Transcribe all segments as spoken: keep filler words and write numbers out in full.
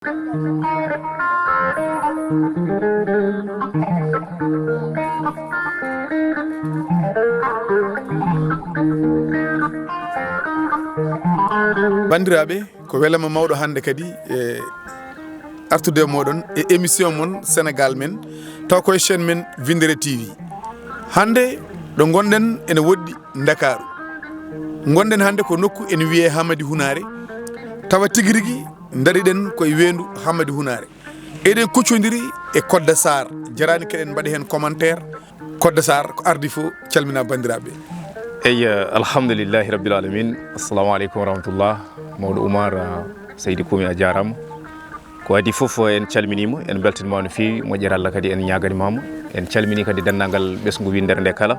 Banndiraaɓe, ko welama mawɗo hannde kadi e artude e mooɗon e émission mon Sénégal Men, taw koye chaîne men Winndere T V. Hannde ɗo ngonɗen ene woɗɗi Ndakaaru. Ngonɗen hannde ko nokku ene wiyee Hamadi Hunaare, tawa tigi rigi ndariɗen koye weendu Hamadi Hunaare. Eɗen kuccondiri e Kodda Sarr, jarani keɗen mbaɗa heen commentaire. Kodda Sarr, ko ardi fof, calmina banndiraaɓe. Eyyi, alhamdulillahi rabbil alamin. Assalamu aleykum wa rahmatullah. Mawɗo Oumar, ah, Seydi Kumi, a jaaraama. Ko adii fof, en calminiima, en mbeltaniima no feewi, moƴƴere Allah kadi en ñaaganimaama. En calminii kadi denndaangal ɓesngu winndere nde kala.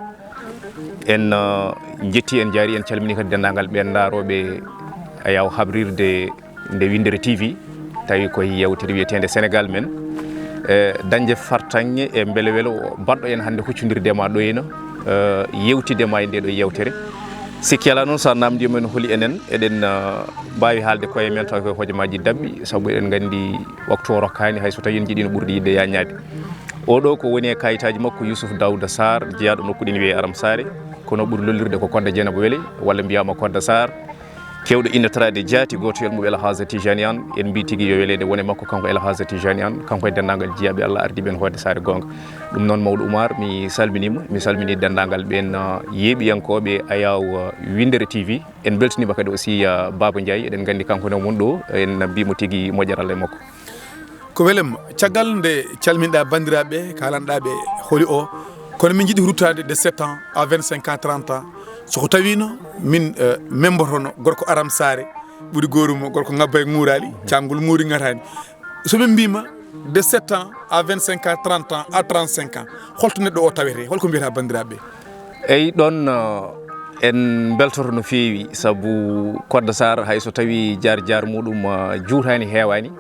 En, ah, njetti, en njaari, en calminii kadi denndaangal ɓeen ndaarooɓe, a yaaw habrirde nde Winndere T V, tawi koye yeewtere wiyeteende Sénégal Men. E, dañde fartaŋŋe e mbele welo baɗɗo en hannde huccondirde ma ɗo ena, e, yewtide ma e nde ɗo yeewtere. Sikki alaa noon, so a naamndiima en holi enen, eɗen, e, mbaawi haalde koye men taw koye hojomaaji daɓɓi, sabu eɗen nganndi waktu o rokkaani, hay so tawi en njiɗino ɓurde yiɗde yañaade. Oɗo ko woni e kayitaaji makko, Youssouf Daouda Sarr, jeyaaɗo nokku ɗen wiyee Aram Saare, kono ɓuri lollirde ko Kodda Dieynaba Wele, walla mbiyaama Kodda Sarr. Kewɗo innotoraade jaati, gootoyel mum El Hadj Tijani Anne, en mbii tigi yo weleede wone makko, kanko El Hadj Tijani Anne, kanko e denndaangal jiyaaɓe Allah ardiiɓe en hoode saare goonga. Ɗum noon, mawɗo Oumar, mi salminiima, mi salminii denndaangal ɓeen, ah, yeeɓiyankooɓe Ayaw, ah, Winndere T V. En mbeltiniima kadi aussi, ah, Baaba Ndiaye, eɗen nganndi kanko ne won ɗo, en mbii mo tigi moƴƴere Allah e makko. Ko welem, caggal nde calminɗa banndiraaɓe, kaalanɗa ɓe holi o, kono min njiɗi ruttaade de sept ans à vingt-cinq ans, trente ans. So ko tawiino min, eh, membotono gorko Aram Saare, ɓuri goorumo, gorko ngabba e ŋuuraali, caangol ŋuuri ŋataani. So min mbiima de sept ans à vingt-cinq ans, trente ans à trente-cinq ans, holto neɗɗo o tawete? Holko mbiyata banndiraaɓe? Eyi, ɗoon, eh, en mbeltoto no feewi, sabu Kodda Sarr, hay so tawii jaar-jaar muɗum, eh, juutaani, heewaani,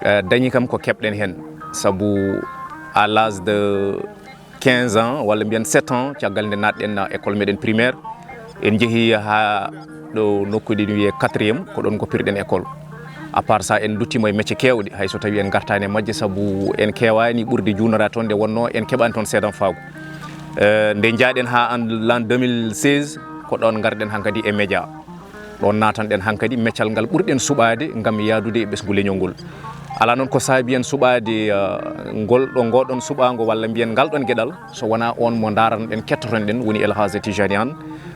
eh, dañi kam ko keɓɗen heen. Sabu à l'âge de quinze ans, walla mbiyen sept ans, caggal nde naatɗen, eh, école meɗen primaire, en njehii haa ɗo nokku ɗi wiyee quatrième, ko ɗoon ngoppirɗen école. À part ça, en nduttiima e métier keewɗe, hay so tawii en ngartaani e majje, sabu en keewaani ɓurde juunoraade toon, nde wonnoo en keɓaani toon seedanfaagu. Eh, nde njaaɗen haa en l'an deux mille seize, ko ɗoon ngarɗen hankadi e média. Ɗoon naatanɗen hankadi meccal ngal ɓurɗen suɓaade ngam yahdude e ɓesngu leñol ngol. Alaa noon ko saabii en suɓaade, eh, ngol ɗo, ngooɗoon suɓaango walla mbiyen ngal ɗoon geɗal, so wonaa oon mo ndaaranoɗen, kettotonɗen, woni El Hadj Tijani Anne,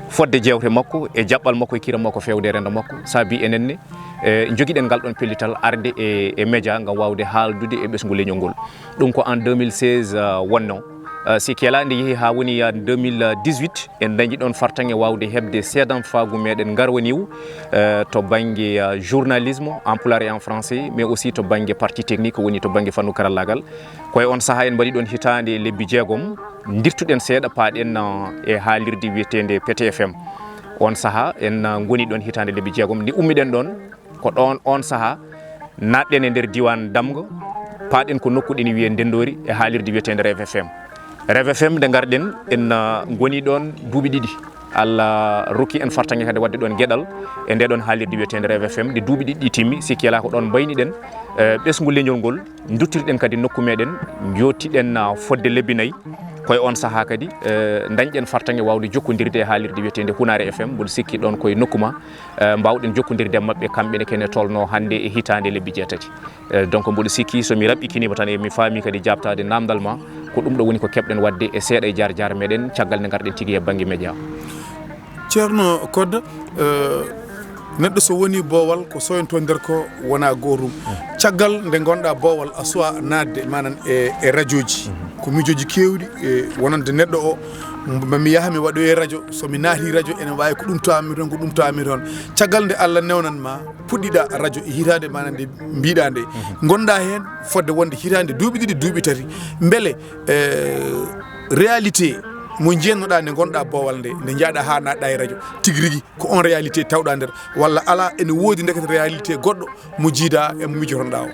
fodde jeewte makko e jaɓɓal makko e kiram makko feewde e renndo makko, saabii enen ne, e njogiɗen ngal ɗoon pellital arde e, e média ngam waawde haaldude e ɓesngu leñol ngol. Ɗum ko en deux mille seize, uh, wonnoo. Uh, si kelaa nde yehi haa woni, uh, deux mille dix-huit, en dañi ɗoon fartaŋŋe waawde heɓde seedanfaagu meɗen ngarwaniigu, uh, to bannge, uh, journalisme en pulaar et en français, mais aussi to bannge partie technique, woni to bannge fannu karallaagal. Ko e oon sahaa en mbaɗi ɗoon hitaande e lebbi jeegom, ndirtuɗen seeɗa, paaɗen, uh, e haalirde wiyeteende P T F M. Oon sahaa en, uh, ngoni ɗoon hitaande lebbi jeegom. Nde ummiɗen ɗoon, ko ɗoon oon sahaa naatɗen e nder diiwaan Damga, paaɗen ko nokku ɗo ene wiyee Ndenndoori e haalirde wiyeteende Reve F M. Reve F M nde ngarɗen, en, ah, ngoni ɗoon duuɓi ɗiɗi. Allah rokki en fartaŋŋe kadi waɗde ɗoon geɗal e ndee ɗoon haalirde wiyeteende Reve F M. Nde duuɓi ɗiɗi ɗi timmi, sikki alaa ko ɗoon mbayniɗen, eh, ɓesngu leñol ngol, nduttirɗen kadi nokku meɗen, njooɗtiɗen, ah, fodde lebbi nayi. Ko e oon sahaa kadi, eh, ndañɗen fartaŋŋe waawde jokkondirde e haalirde wiyeteende Hunaare F M, mboɗo sikki ɗoon ko e nokku ma. Eh, mbaawɗen jokkondirde e maɓɓe, kamɓe ne kene tolno hannde e hitaande lebbi jeetati. Eh, donc, mboɗo sikki so mi raɓɓikiniima tan, e mi faami kadi jaabtaade naamndal ma, ko ɗum ɗo woni ko keɓɗen waɗde e seeɗa e jaar-jaar meɗen, caggal nde ngarɗen tigi e bannge média. Ceerno Kodda, eh, neɗɗo so woni boowal, ko soynto nder ko wona gootum. Caggal nde ngonɗa boowal, a suwa naatde, manan e, e rajooji. Ko miijooji keewɗi, e wonande neɗɗo o, mbo mi yaha mi waɗoye rajo, so mi naati rajo, ene waawi ko ɗum tawatmi toon, ko ɗum tawatmi toon. Caggal nde Allah newnan ma, puɗɗiɗa rajo e hitaande, manan nde mbiɗa nde, ngonɗa heen fodde wonde hitaande, duuɓi ɗiɗi, duuɓi tati. Mbele, eh, réalité mo njiyannoɗa nde ngonɗa boowal nde, nde njaaɗa haa naatɗa e rajo, tigi rigi ko on réalité tawɗa nder, walla alaa, ene woodi ndekete réalité goɗɗo mo jiida e mo mijotoɗa o?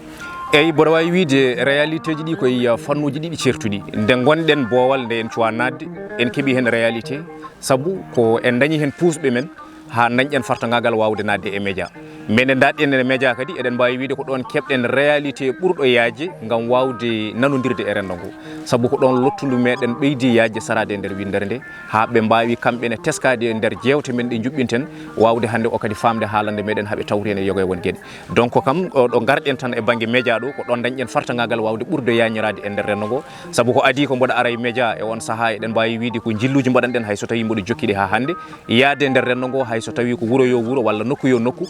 Eyi, mboɗo waawi wiyde réalité ji ɗi ko e, uh, fannuuji ɗiɗi ceertuɗi. Nde ngonɗen boowal nde en cuwa naatde, en keɓi heen réalité, sabu ko en dañi heen puusɓe men haa dañɗen fartaŋŋaagal waawde naatde e média. Minen daɗɗen e média kadi, eɗen mbaawi wiyde ko ɗoon keɓɗen réalité ɓurɗo yaajde ngam waawde nanondirde e renndo ngo. Sabu ko ɗoon lottundu meɗen ɓeydi yaajde saraade e nder winndere nde, haa ɓe mbaawi kamɓe ne teskaade e nder jeewte men ɗe njuɓɓinten, waawde hannde o kadi faamde haalande meɗen haa ɓe tawti heen e yoga e won geɗe. Donc kam, o ɗo ngarɗen tan e bannge média ɗo, ko ɗoon dañɗen fartaŋŋaagal waawde ɓurde yaajnoraade e nder renndo ngo. Sabu ko adii ko mboɗo ara e média e oon sahaa, eɗen mbaawi wiyde ko njilluuji mbaɗanɗen, hay so tawii mboɗo jokki ɗi haa hannde, yaade e nder renndo ngo, hay so tawii ko wuro yo wuro walla nokku yo nokku,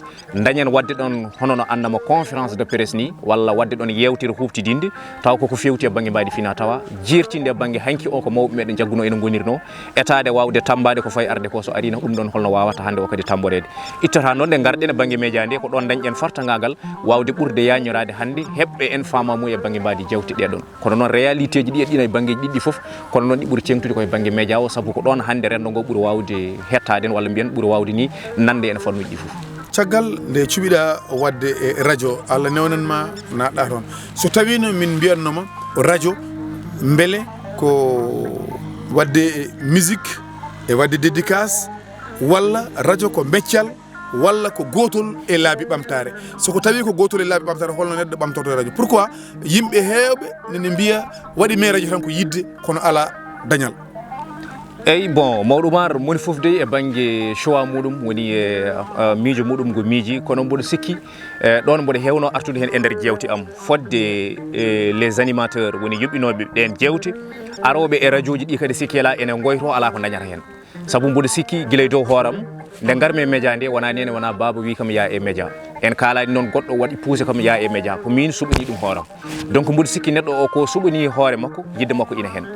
dañen waɗde ɗoon hono no annama conférence de presse ni, walla waɗde ɗoon yeewtere huuɓtidinde, taw koko feewti e bannge mbaadi fina tawa, jeertinde e bannge hanki o ko mawɓe meɗen njagguno ene ngonirno, etaade waawde tammbaade ko fayi arde ko so ariino ɗum ɗoon holno waawata hannde o kadi tammboreede. Ittata noon nde ngarɗen e bannge média nde, ko ɗoon dañɗen fartaŋŋaagal waawde ɓurde yaajnoraade hannde heɓɓe en faamaamuya e bannge mbaadi jeewte ɗee ɗoon. Kono noon réalité ji ɗi e ɗiin e banngeeji ɗiɗi fof, kono noon ɗi ɓuri teeŋtude koye bannge média o, sabu ko ɗoon hannde renndo ngo ɓuri waawde hettaade en, walla mbiyen ɓuri waawde ni nande en fannuuji ɗi fof. Caggal nde cuɓiɗa waɗde e radio, Allah newnan ma naatɗa toon. So tawiino min mbiyatnoma radio, mbele ko waɗde musique e waɗde dédicace, walla radio ko beccal, walla ko gootol e laabi ɓamtaare? So ko tawi ko gootol e laabi ɓamtaare, holno neɗɗo ɓamtorto radio? Pourquoi yimɓe heewɓe nene mbiya waɗi men radio tan ko yidde, kono alaa dañal? Eyi, bon, mawɗo Oumar, moni fof dey e bannge choix muɗum, woni e, uh, miijo muɗum ngo miiji, kono mboɗo sikki, eh, ɗoon mboɗo heewno artude heen e nder jeewte am, fodde, eh, les animateurs, woni yuɓɓinooɓe ɗeen jeewte, arooɓe e radio ji ɗi kadi sikki alaa ene ngoyto, alaa ko dañata heen. Sabu mboɗo sikki gila e dow hooram, nde ngarmi e média nde, wonaa nene, wonaa baaba wi kam yaa e média. En kaalaani noon goɗɗo waɗi poussé kam yaa e média, ko miin suɓanii ɗum hooram. Donc mboɗo sikki neɗɗo o ko suɓanii hoore makko, yidde makko ina heen.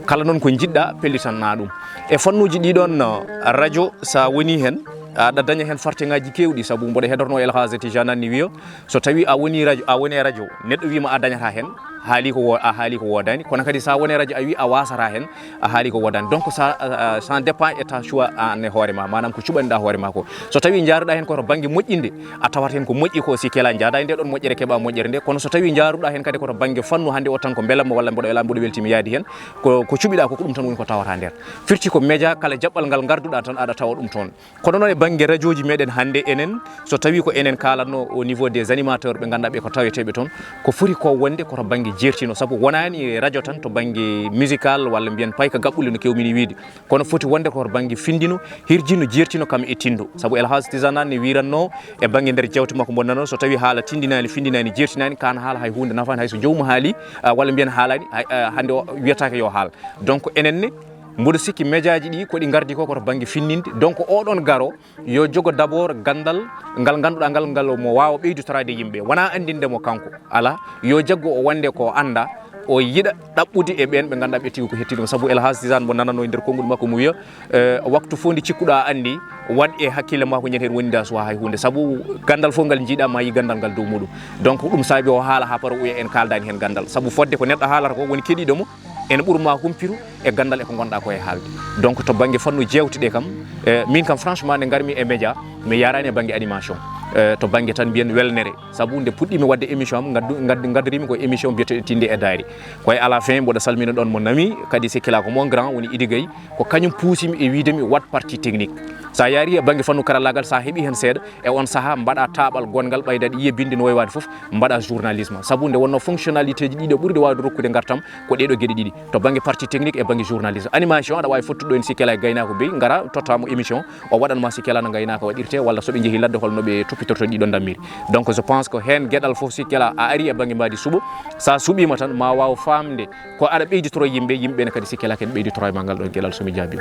Kala noon ko njiɗɗa, pellitan na ɗum. E fannuuji ɗi ɗoon, no, radio, so a wonii heen, aɗa daña heen fartaŋŋaaji keewɗi, sabu mboɗo heɗorno El Hadj Tijani ni wiya, so tawi a woni radio, a woni e radio, neɗɗo wiima a dañata heen, haali ko wo-, a haali ko woodaani, kono kadi sa woni e radio a wi a waasata heen, a haali ko woodaani. Donc ça, euh, ça dépend e ta choix an e hoore ma, maanaam ko cuɓaniɗa hoore ma ko. So tawi njaaruɗa heen ko to bannge moƴƴinde, a tawat heen ko moƴƴi ko, sikki alaa njaada e nde ɗoon moƴƴere keɓa moƴƴere nde, kono so tawi njaaruɗa heen kadi ko to bannge fannu hannde o tan ko mbelamma walla mboɗo wela mboɗo weltima yaadi heen, ko, ko cuɓiɗa ko, ko ɗum tan woni ko tawata nder. Firti ko média, kala jaɓɓal ngal ngarduɗa tan aɗa tawa ɗum toon. Kono noon e bannge radio ji meɗen hannde enen, so tawi ko enen kaalatno au niveau des animateurs ɓe ngannduɗaa ɓe ko taweteeɓe toon, ko foti ko wonde ko to bannge jeertino, sabu wonaani radio tan to bannge musical walla mbiyen payka gaɓɓule no kewmini wiide, kono foti wonde ko to bannge findino, hirjino, jeertino kam e tindo. Sabu El Hadj Tijani ne wiiranno e bannge nder jewte makko mbo nano, so tawi haala tindinaani, findinaani, jeertinaani, kaan haala hay huunde nafaani, hay so jowmu haali, ah, walla mbiyen haalaani, hay, ah, hannde o wiyataake yo haal. Donc enen ne, mboɗo sikki média ji ɗi ko ɗi ngardi ko, ko to bannge finninde. Donc oɗon garo yo jogo d'abord ganndal ngal ngannduɗaa ngal, ngal mo waawa ɓeydotoraade yimɓe, wonaa anndinde mo kanko. Alaa, yo jaggu o wonde ko annda, o yiɗa ɗaɓɓude e ɓeen ɓe ngannduɗaa ɓe tigi ko hetti ɗum. Sabu El Hadj Tijani mbo nanano e nder konngol makko mo wiya, eh, waktu fof nde cikkuɗaa anndi, waɗ e hakkille ma ko ñande heen woni da suwa hay huunde. Sabu ganndal fof ngal njiiɗa ma yi ganndal ngal dow muɗum. Donc ɗum saabi o haala haa para uya en kaaldaani heen ganndal. Sabu fodde ko neɗɗo haalata ko woni keɗiɗo mo, ene ɓurma humpiru e ganndal e ko ngonɗa ko e haalde. Donc to bannge fannu jeewte ɗe kam, eh, min kam franchement nde ngarmi e média, mi yaraani e bannge animation. Eh, to bannge tan mbiyen welnere. Sabu nde puɗɗimi waɗde émission am, ngaddu-, ngaddu-, ngaddirimi ko émission biyeteɗo Tinde e Daari. Koye à la fin mboɗo salmina ɗoon mo nami, kadi sikkila ko mon grand woni Idi Gaye, ko kañum puusimi e wiide mi waɗ partie technique. Sa yaari e bannge fannu karallagal, sa heɓi heen seeɗa, e on saha mbaɗa taaɓal gonngal ɓaydaɗe yiye binde no wayi waade fof, mbaɗa journalisme. Sabu nde wonno fonctionnalité ji ɗiɗo ɓurɗe waawde rokkude ngartam ko ɗeɗo geɗe ɗiɗi, to bannge partie technique e bannge journalisme. Animation aɗa waawi fottude ɗo en sikkela e gaynako beyi, ngara totta mo émission, o waɗan ma sikkela no gaynaka waɗirte, walla so ɓe njehi ladde holno ɓe toppitorto ɗiɗo dammiri. Donc je pense que heen geɗal fof sikkela a ari e bannge mbaadi suɓo, sa suɓima tan ma waaw faamde ko aɗa ɓeyditoro yimɓe, yimɓe ne kadi sikkela ken ɓeyditoro e ma ngal ɗon geɗal so mi jaabi.